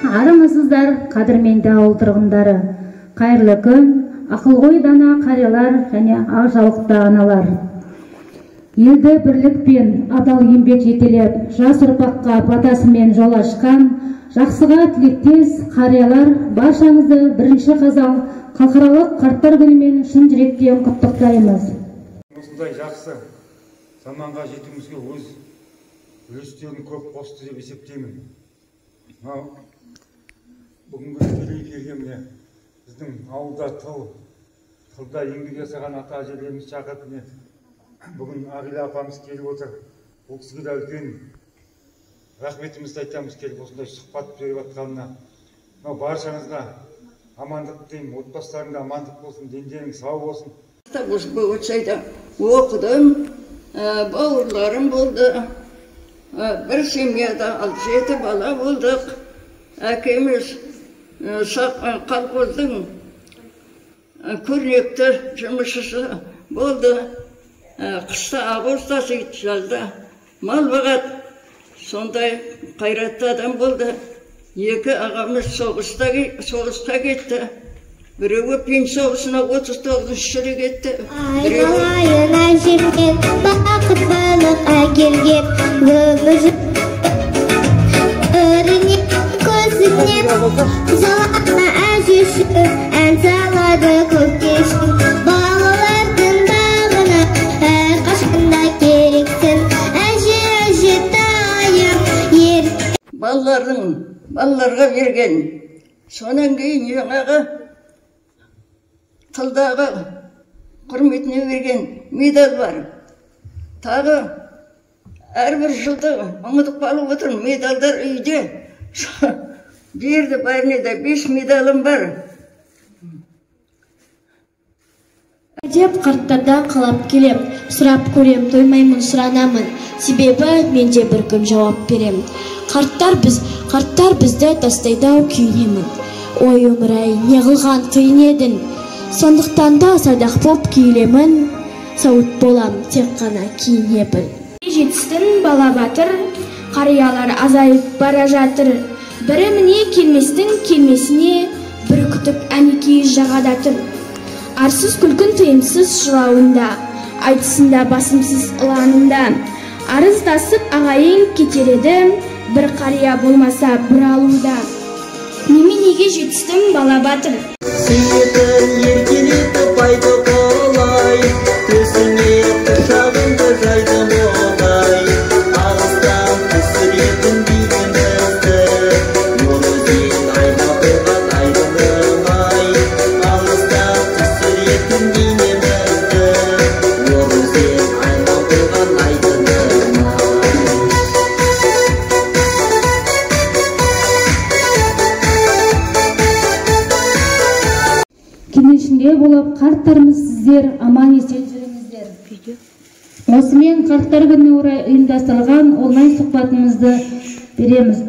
Армысыздар, қадірменді ауыл тұрғындары. Қайырлы күн, ақылгөй дана қариялар және ақ жаулықты аналар. Елді бірлік пен адал еңбек жетелеп, жас ұрпаққа батасымен жол ашқан, жақсыға тілектес қариялар, баршаңызды 1 қазан халықаралық қарттар күнімен шын жүректен құттықтаймыз. Осындай жақсы заманға жетуімізге өз үлестерін көп қосты деп есептеймін. Бүгінгі тікелей эфирге міне біздің ауылда тылда еңбек жасаған ата әжелеріміз шақырып, міне бүгін Ағила апамыз келіп отыр. Бұл кісіге де үлкен рахметімізді айтамыз, келіп осындай сұхбат беріп жатқанына. Мынау баршаңызға амандық тілеймін, отбасыларыңда амандық болсын, дендерің сау болсын. Бөгетсайда оқыдым, бауырларым болды, бір семьяда 6-7 бала болдық. Әкеміз колхоздың көрнекті жұмысшысы болды. Қыста обоз тасиды, жазда мал бағады. Сондай қайратты адам болды. 2 ағамыз соғысқа кетті. Біреуі Пен соғысына 39 жылы кетті. Айналайын әжемнен бақыт балық әкелген, өмір өріне көзінен жылама әжеші ән салады көкеші. Балалардың бағына әрқашанда керексің, әже, әже тайым ер. Балаларға берген. Сонан кейін жаңағы тылдағы құрметіне берген медаль бар. Тағы әрбір жылды ұмытып қалып отырмын, медальдар үйде. Берді бәріне де 5 медалім бар. Деп қарттардан қалап келем, сұрап көрем, тоймаймын, сұранамын. Себебі мен де бір күн жауап берем. Қарттар бізді тастайды-ау, күйінемін. Ой, өмір-ай, не қылған қиын едің. Сондықтан да садақ боп күйілемін, сауыт болам, тек қана киіне біл. Жетістің бала батыр, қариялар азайып бара жатыр. Бірі міне келместің келмесіне, бір күтіп әнекей жағада тұр. Арсыз күлкін тыйымсыз жылауында, айтысында басымсыз ылаңында. Арыздасып ағайын кетер еді, бір қария болмаса бір алуда. Неменеге жетістім бала батыр? Сүйетін еркелетіп айды қалай, төсіңе құшағыңды жайдым оңай. Алыстан түсіретін бейнемізді, нұр өзен айна болған айдыным ай. Алыстан түсіретін бейнемізді, нұр өзен айна болған айдыным ай. Кеңесінде болып қарттарымыз, сіздер аман есен жүріңіздер. Осымен қарттар күніне орай ұйымдастырылған онлайн сұхбатымызды береміз.